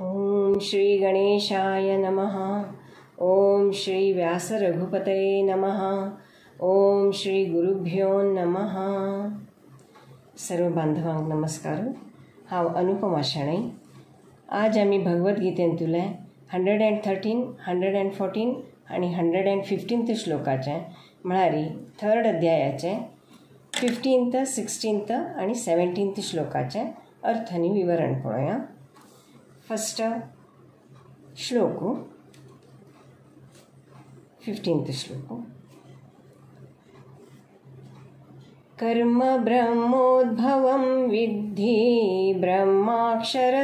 ओम श्री गणेशाय नमः। ओम श्री व्यास रघुपतये नमः। ओम श्री गुरुभ्यो नमः। सर्व बांधवांक नमस्कार। हांव अनुपमा शणै। आज आमी भगवद्गीतेंतुले 113, 114 आनी 115 श्लोकाचे म्हळ्यार थर्ड अध्यायाचे 15th, 16th आनी 17th श्लोकाचे अर्थ आनी विवरण पळोवया। फर्स्ट श्लोक 15th श्लोक। कर्म ब्रह्मोद्भवं विद्धि ब्रह्माक्षरसमुद्भवं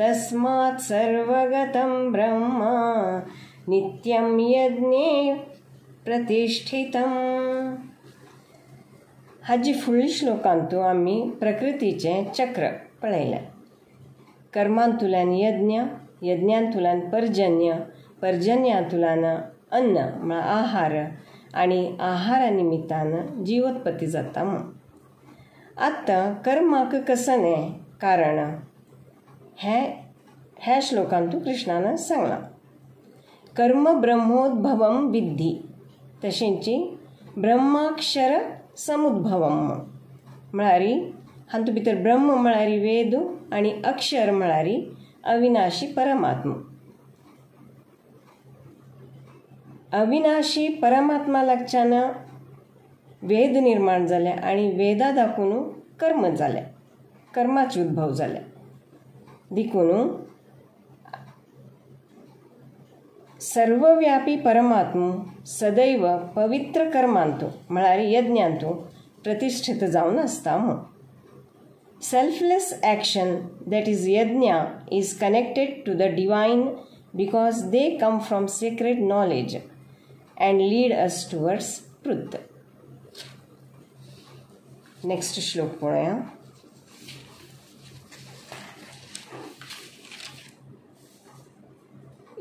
तस्मात् सर्वगतं ब्रह्म नित्यं यज्ञे प्रतिष्ठितम्। हाजी फुडल्या श्लोकांतु आमी प्रकृतीचें चक्र पळयलें। कर्मांतुल्यान यज्ञ, यज्ञांतुल्यान पर्जन्य, पर्जन्यांतुल्यान अन्न म्हळ्यार आहार आनी आहारा निमित्तान जिवोत्पत्ती जाता म्हूण। आतां कर्माक कसलें कारण हें ह्या श्लोकांतु कृष्णान सांगलां। कर्म ब्रह्मोद्भवं विद्धी तशेंच ब्रह्माक्षर समुद्भवं म्हळ्यार हातूंत भितर ब्रह्म म्हळ्यार वेद आनी अक्षर म्हळ्यार अविनाशी परमात्मा। अविनाशी परमात्मा लागच्यान वेद निर्माण जाले आनी वेदा दाखोवन कर्म जाले, कर्माचे उद्भव जाले। देखून सर्वव्यापी परमात्मा सदैव पवित्र कर्मांतु म्हळ्यार यज्ञांतु प्रतिष्ठित जावन आसता म्हूण। Selfless action, that is yajna, is connected to the divine because they come from sacred knowledge and lead us towards truth. Next shlok पळोवया।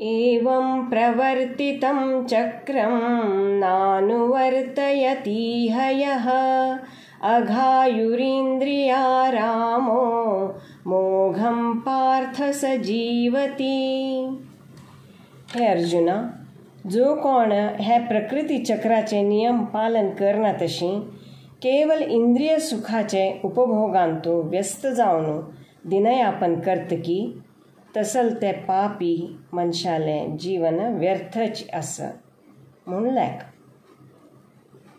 एवं प्रवर्तितं चक्रं नानुवर्तयतीह यः अघायुरिन्द्रियारामो मोघं पार्थ स जीवति। हे अर्जुना, जो कोण हे प्रकृती चक्राचे नियम पालन करना तशी केवल इंद्रिय सुखाचे उपभोगांतु व्यस्त जावन दिनयापन करतकी तसल ते पापी मनशालें जीवन व्यर्थच आसा म्हूण लेख।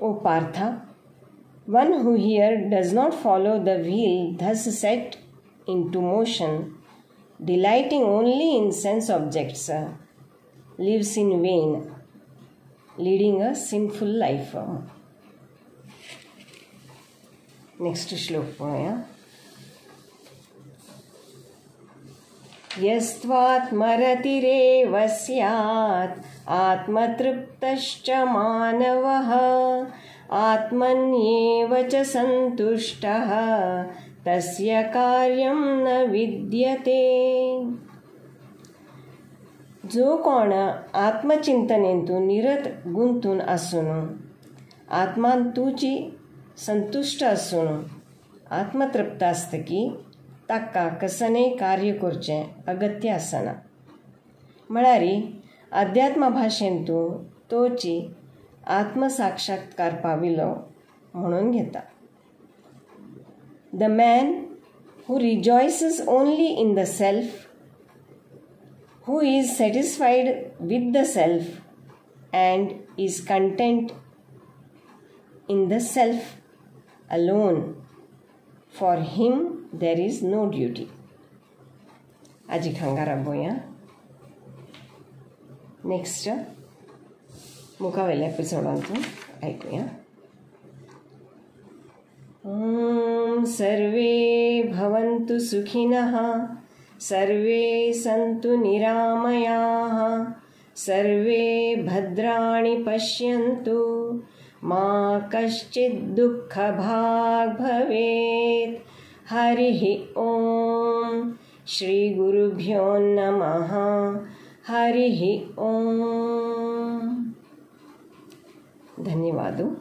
ओ Partha, one who here does not follow the wheel thus set into motion, delighting only in sense objects, lives in vain, leading a sinful life. Next shlok पळोवया। यस्त्वात्मरतिरेव स्यात् आत्मतृप्तश्च मानवः आत्मन्येव च सन्तुष्टः तस्य कार्यं न विद्यते। जो कोण आत्मचिंतनेंतु निरत गुंतून आसून आत्मांतूची संतुश्ट आसून आत्मतृप्त आसतकी ताका कसनेय कार्य करचें अगत्य आसना। म्हळ्यार अध्यात्म भाशेंतु तोची आत्मसाक्षात्कार पाविलो म्हणून घेता। The man who rejoices only in the self, who is satisfied with the self and is content in the self alone, for him there is no duty. आजी हांगा राबोया। नेक्स्ट मुखावेल्या एपिसोडांतून आयकुया। ॐ सर्वे भवन्तु सुखिनः, सर्वे सन्तु निरामयाः, सर्वे भद्राणि पश्यन्तु, मा कश्चित् दुःखभाग् भवेत्। हरिः ॐ श्री गुरुभ्यो नमः। हरिः ॐ। धन्यवाद।